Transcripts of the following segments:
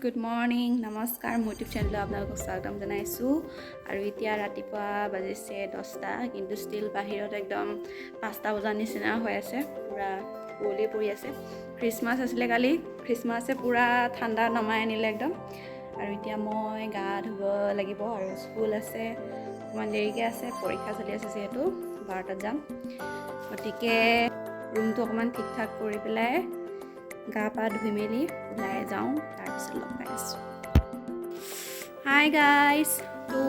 Good morning, নমস্কাৰ। মোৰ YouTube চেনেলত আপোনালোকক স্বাগতম জনাইছোঁ। আৰু এতিয়া ৰাতিপুৱা বাজিছে 10টা, কিন্তু ষ্টিল বাহিৰত একদম 5টা বজাৰ নিচিনা হৈ আছে, পূৰা কুঁৱলী পৰি আছে। খ্ৰীষ্টমাছ আছিলে কালি, খ্ৰীষ্টমাছে পূৰা ঠাণ্ডা নমাই আনিলে একদম। আৰু এতিয়া মই গা ধুব লাগিব আৰু স্কুল আছে, অকণমান দেৰিকৈ আছে, পৰীক্ষা চলি আছে যিহেতু 12টাত যাম। গতিকে ৰুমটো অকণমান ঠিক ঠাক কৰি পেলাই গা পা ধুই মেলি ওলাই যাওঁ, তাৰপিছত লগ পাই আছোঁ। হাই গাইজ, তো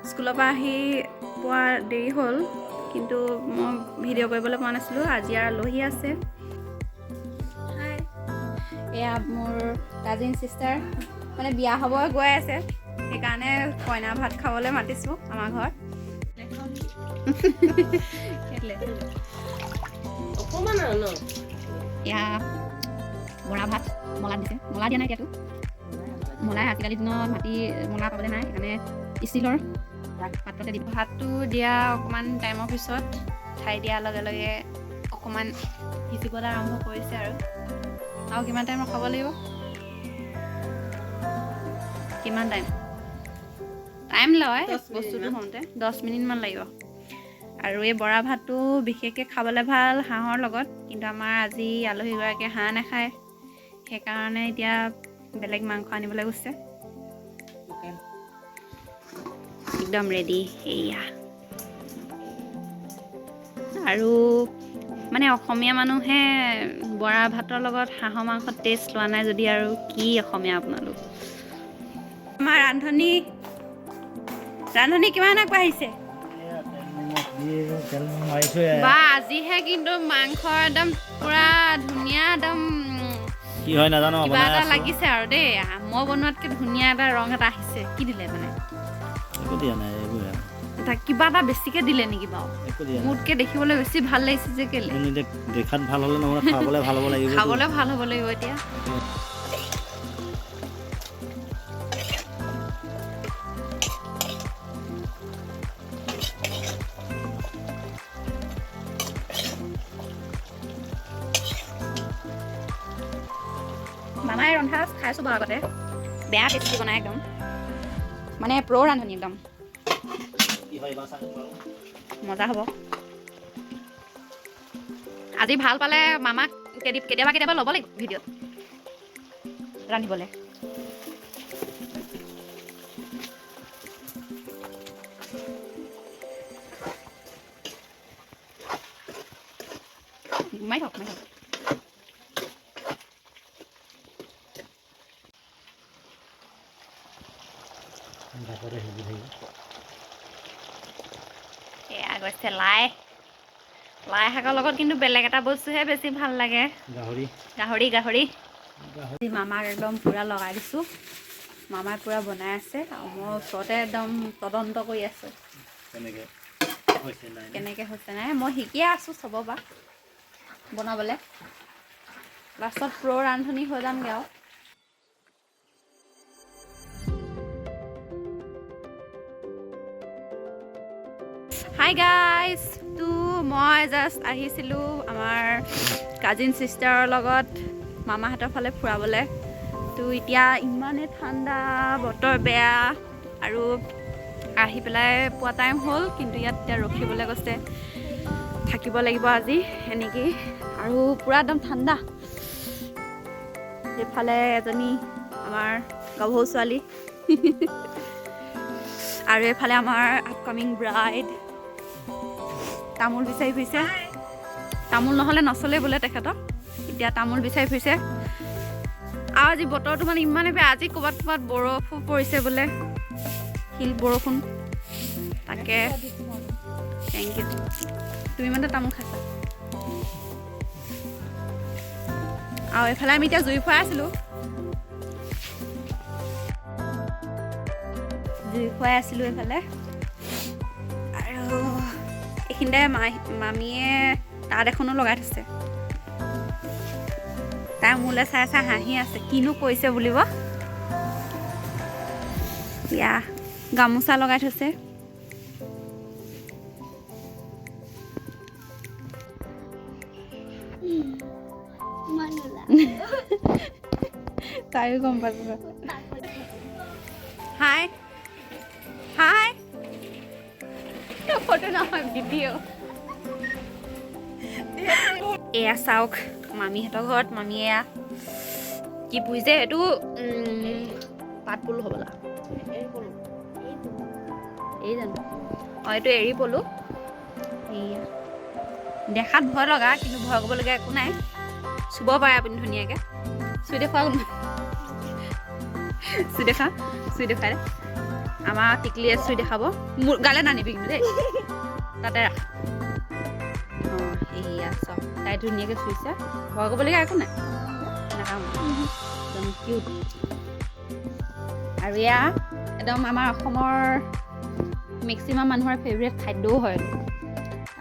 স্কুলৰ পৰা আহি পোৱা দেৰি হ'ল, কিন্তু মই ভিডিঅ' কৰিবলৈ পোৱা নাছিলোঁ। আজি আৰু আলহী আছে। হাই, এয়া মোৰ কাজিন চিষ্টাৰ, মানে বিয়া হ'ব গৈ আছে, সেইকাৰণে কইনা ভাত খাবলৈ মাতিছোঁ আমাৰ ঘৰত। অকণমান আৰু ন। এয়া বৰা ভাত মলাত দিছে, মলা দিয়া নাই এতিয়াতো মলাই। আজিকালি দিনত মাটি মলা পাবলৈ নাই, সেইকাৰণে ষ্টীলৰ পাত্ৰতে দিব। ভাতটো দিয়া অকণমান টাইমৰ পিছত ঠাই দিয়াৰ লগে লগে অকণমান সিজিবলৈ আৰম্ভ কৰিছে। আৰু আৰু কিমান টাইম ৰখাব লাগিব? কিমান টাইম টাইম লয় বস্তুটো হওঁতে? 10 মিনিটমান লাগিব। আৰু এই বৰা ভাতটো বিশেষকৈ খাবলৈ ভাল হাঁহৰ লগত, কিন্তু আমাৰ আজি আলহীগৰাকীয়ে হাঁহ নাখায়, সেইকাৰণে এতিয়া বেলেগ মাংস আনিবলৈ গৈছে। একদম ৰেডি এয়া। আৰু মানে অসমীয়া মানুহে বৰা ভাতৰ লগত হাঁহৰ মাংস টেষ্ট লোৱা নাই যদি আৰু কি অসমীয়া আপোনালোক। আমাৰ ৰান্ধনী, ৰান্ধনী কিমান আগবাঢ়িছে বা! আজিহে কিন্তু মাংস একদম পুৰা ধুনীয়া একদম। কি হয় নাজানো। কিবা বনাই এটা আছো। লাগিছে আৰু দেই, মই বনোৱাতকৈ ধুনীয়া এটা ৰং এটা আহিছে। কি দিলে মানে? একো দিয়া নাই, এইবোৰে আৰু। এটা কিবা এটা বেছিকে দিলে নেকি বাৰু? একো দিয়া নাই। মোতকে দেখিবলৈ বেছি ভাল লাগিছে যে, কেলে? কিন্তু এতিয়া দেখাত ভাল হ'লে নহয়, খাবলৈ ভাল হ'ব লাগিব। খাবলৈ ভাল হ'ব লাগিব এতিয়া। মামাই ৰন্ধা খাইছোঁ বাৰু আগতে, বেয়া টেষ্টি বনাই একদম, মানে প্ৰ' ৰান্ধনি একদম। কি হয় এইবাৰ চাওঁ বাৰু। মজা হ'ব আজি। ভাল পালে মামাক কেতিয়াবা কেতিয়াবা ল'ব লাগিব ভিডিঅ'ত ৰান্ধিবলৈ। মাৰি থাকক, মাৰি থাকক। ভাপতে সিজি থাকিব। এয়া গৈছে লাই। লাই শাকৰ লগত কিন্তু বেলেগ এটা বস্তুহে বেছি ভাল লাগে। গাহৰি। গাহৰি, গাহৰি। গাহৰি। মামাক একদম পূৰা লগাই দিছোঁ, মামাই পূৰা বনাই আছে আৰু মই ওচৰতে একদম তদন্ত কৰি আছোঁ। কেনেকৈ হৈছে নাই? কেনেকৈ হৈছে নাই, মই শিকিয়ে আছোঁ চবৰ পৰা বনাবলৈ। লাষ্টত প্ৰ' ৰান্ধনি হৈ যামগৈ আৰু। হাই গাইজ, তো মই জাষ্ট আহিছিলোঁ আমাৰ কাজিন চিষ্টাৰৰ লগত মামাহঁতৰ ফালে ফুৰাবলৈ। তো এতিয়া ইমানেই ঠাণ্ডা, বতৰ বেয়া আৰু আহি পেলাই পোৱা টাইম হ'ল, কিন্তু ইয়াত এতিয়া ৰখিবলৈ কৈছে, থাকিব লাগিব আজি এনেকেই। আৰু পূৰা একদম ঠাণ্ডা। এইফালে এজনী আমাৰ গাভৰু ছোৱালী আৰু এইফালে আমাৰ আপকামিং ব্ৰাইড তামোল বিচাৰি ফুৰিছে। তামোল নহ'লে নচলে বোলে তেখেতক, এতিয়া তামোল বিচাৰি ফুৰিছে। আৰু আজি বতৰটো মানে ইমানেই বেয়া, আজি ক'ৰবাত ক'ৰবাত বৰফো পৰিছে বোলে, শিল বৰষুণ। তাকে, thank U. তুমি মানে তামোল খাইছা। আৰু এইফালে আমি এতিয়া জুই ফুৱাই আছিলোঁ, জুই ফুৱাই আছিলোঁ এইফালে। আৰু এইখিনিতে মামীয়ে তাঁত এখনো লগাই থৈছে। তাই মোলৈ চাই চাই হাঁহি আছে, কিনো কৰিছে বুলিব। ইয়া গামোচা লগাই থৈছে। তাইও গম পাইছে। হাই হাই, ফটো নহয়, ভিডিঅ'। এয়া চাওক, মামীহঁতৰ ঘৰত মামীয়ে এয়া কি পুহিছে? এইটো পাত পলু হ'বলা, এই জানো? অঁ, এইটো এৰী পলু। এইয়া দেখাত ভয় লগা, কিন্তু ভয় কৰিবলগীয়া একো নাই। চুব পাৰে আপুনি ধুনীয়াকৈ। চুই দেখুৱা কোনোবা, চুই দেখা, চুই দেখুৱাই দে। আমাৰ টিকলিয়ে চুই দেখাব। মোৰ গালে নানিবি কিন্তু দেই, তাতে ৰাখ। অঁ, এইয়া চাওক, তাই ধুনীয়াকৈ চুইছে। ভয় কৰিবলগীয়া একো নাই, নাখাম, একদম কিউট। আৰু এয়া একদম আমাৰ অসমৰ মেক্সিমাম মানুহৰ ফেভৰেট খাদ্যও হয় এইটো।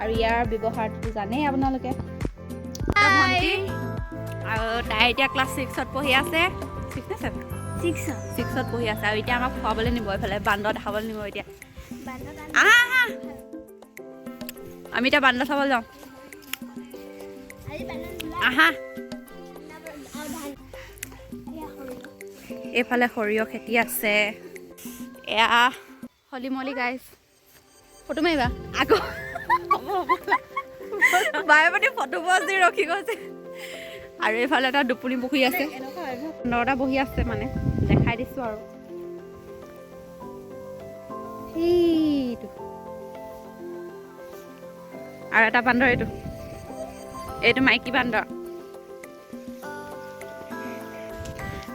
আৰু ইয়াৰ ব্যৱহাৰটো জানেই আপোনালোকে। ভণ্টি আৰু তাই এতিয়া ক্লাছ 6ত পঢ়ি আছে। 6 নে 7? 6। 6ত পঢ়ি আছে। আৰু এতিয়া আমাক খুৱাবলৈ নিব এইফালে, বান্দৰ দেখাবলৈ নিব এতিয়া। আহা আহা, আমি এতিয়া বান্দৰ চাবলৈ যাওঁ, আহা। এইফালে সৰিয়হ খেতি আছে। এয়া হলি মলি গাইছ, ফটো মাৰিবা আকৌ। হ'ব হ'ব, বাৰে প্ৰতি ফটো পজ দি ৰখি গৈছে। আৰু এইফালে এটা দুপুনি পুখুৰী আছে, বান্দৰ বহি আছে, মানে দেখাই দিছোঁ। আৰু সেইটো আৰু এটা বান্দৰ, এইটো মাইকী বান্দৰ।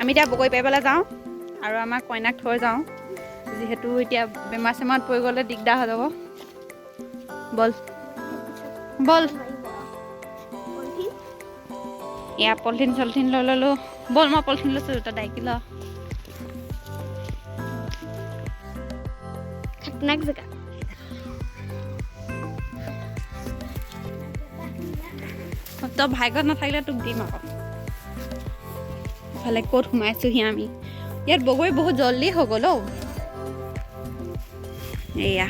আমি এতিয়া বগৰী পাৰিবলৈ যাওঁ আৰু আমাৰ কইনাক থৈ যাওঁ, যিহেতু এতিয়া বেমাৰ চেমাৰত পৰি গ'লে দিগদাৰ হৈ যাব। বল বল। এয়া পলিথিন চলিথিন লৈ ল'লোঁ। ব'ল, মই পলিথিন লৈছোঁ, তই ডাইকি ল। খতৰনাক জেগা। তই ভাগ্যত নাথাকিলে তোক দিম আকৌ। ইফালে ক'ত সোমাইছোহি আমি? ইয়াত বগৰী বহুত জল্দি হৈ গ'ল অ'। এয়া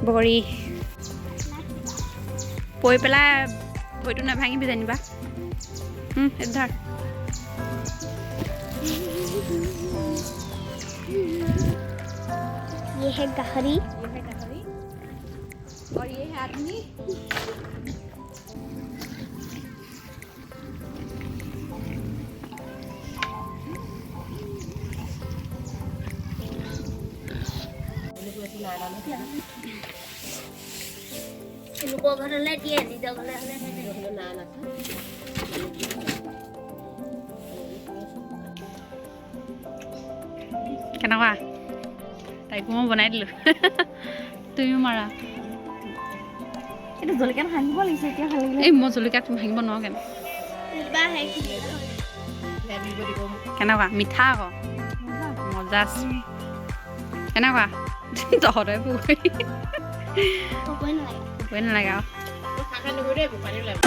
বগৰী পৰি পেলাই ভৰিটো নাভাঙিবি যেনিবা। এইটো ধৰ। ये है गाहरी। ये है गाहरी और ये है आदमी। লোকৰ ঘৰলৈ দিয়ে, নিজৰ ঘৰলৈ হ'লে নিদিয়ে। নাই আছে। কেনেকুৱা? তাইকো মই বনাই দিলোঁ, তুমিও মাৰা। এইটো জলকীয়া ভাঙিব লাগিছে, এতিয়া ভাল লাগিলে। এই মই জলকীয়া ভাঙিব নোৱাৰোঁ কেনে। কিবা হেৰি। কেনেকুৱা? মিঠা আকৌ, মজা আছে। কেনেকুৱা? তহঁতে পুখুৰী ক'বই নালাগে। ক'বই নালাগে আৰু। পানী ওলাব।